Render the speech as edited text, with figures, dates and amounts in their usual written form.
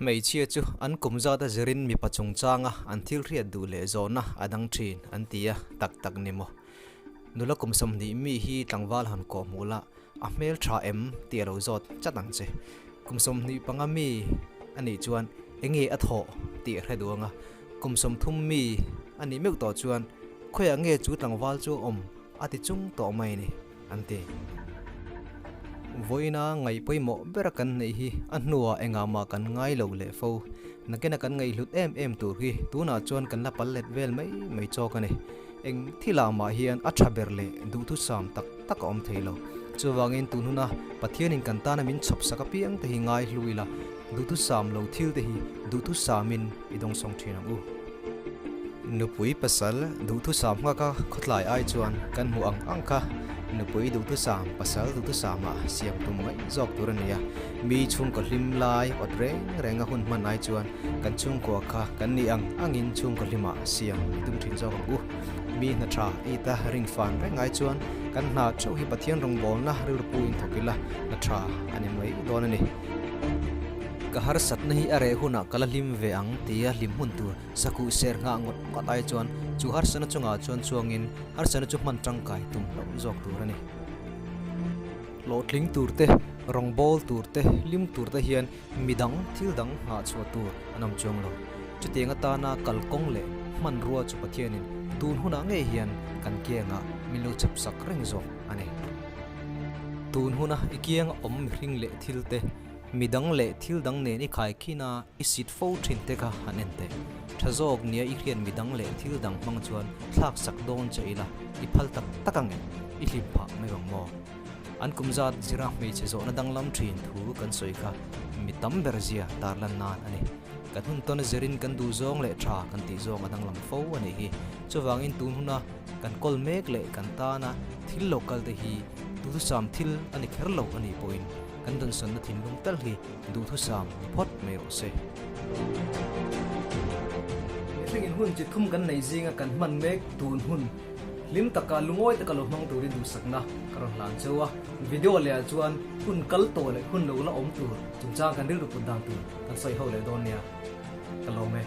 Hmeichhia chu an kum zat a zirin mipa chungchanga an thil hriat duh leh zawhna a dang thin an ti a, tak tak ni maw? Nula kum 20 mi hi tlangval han kawh hmuh la, a hmel tha em tih a lo zawt chat ang che. Kum 25 mi a nih chuan enge a thawh tih a hre duh ang a, kum 30 mi a nih meuh tawh chuan khawiah nge chu tlangval chu a awm a ti chung tawh mai ni an ti. Vawiina ngaih pawimawh bera kan neih hi a hnuah engah mah kan ngai lo leh fo. Nakina kan ngaihhlut em em tur hi tunah chuan kan la pal let vel mai mai chawk a ni. Eng thilah mah hian a tha ber leh duhthusam tak tak a awm thei lo. Chuvangin tun huna Pathianin kan tana min chhawp sak apiang te hi ngai hlu ila, duhthusam lo thil te hi duhthusamin i dawngsawng thin ang u. Nupui pasal duhthusam nghaka khawtlai ai chuan kan hmuh ang ang kha nupui duhthusam pasal duhthusama siam tum mai zawk tur a ni a. Mi chhungkaw hlim lai awt reng renga hun hman ai chuan Kan chhungkua kha kan nih ang angin chhungkaw hlimah siam i tum thin zawk ang u. Mi hna tha ita ring fan reng ai chuan kan hna theuh hi Pathian rawngbawlna rilru pu in thawk ila hna tha a ni mai dawn a ni. Ka harsatna hi a reh hunah ka la hlim ve ang tia hlim hmun tur sakuh ser nghah ngawt ngawt ai chuan chu harsatna chungah chuan chuangin harsatna chu hman tangkai tum hlauh zawk tur a ni. Hlawhtling tur te, rawngbâwl tur te, hlim tur te hian Mi dang, thil dang nghah chhuah tur an awm chuang lo. Chutiang atana kalkawng leh hmanrua chu Pathianin tun hunah ngei hian kan kiangah min lo chhep sak reng zawk a ni. Tun huna i kianga awm mihring leh thil te, mi dang leh thil dang nen i khaikhin a, i sit fo thin te kha han en teh. Tha zawk nia i hriat mi dang leh thil dang hmang chuan thlak sak dawn che ila, i phal tak tak ang em? I hlim phah mai vang maw? An kum zat zira hmeichhe zawhna danglam thin thu kan sawi kha mi tam ber zia tarlan nan a ni. Kan hun tawn a zirin kan duh zawng leh tha kan tih zawng a danglam fo a nih hi. Chuvangin tun huna kan kawl mek leh kan tana thil lo kal te hi duhthusam thil a ni kher lo a nih pawhin kan dawnsawnna thinlung tal hi duhthusam ni phawt mai rawh se. Mihringin hun chi thum kan nei zinga kan hman mek tun hun. Hlim taka lungawi taka lo hmang turin duhsakna ka rawn hlan cheu a, video leh ah chuan hun kal tawh leh hun lo la awm tur chungchang kan rilru put dan tur kan sawi ho leh dawn nia. Ka lawm e.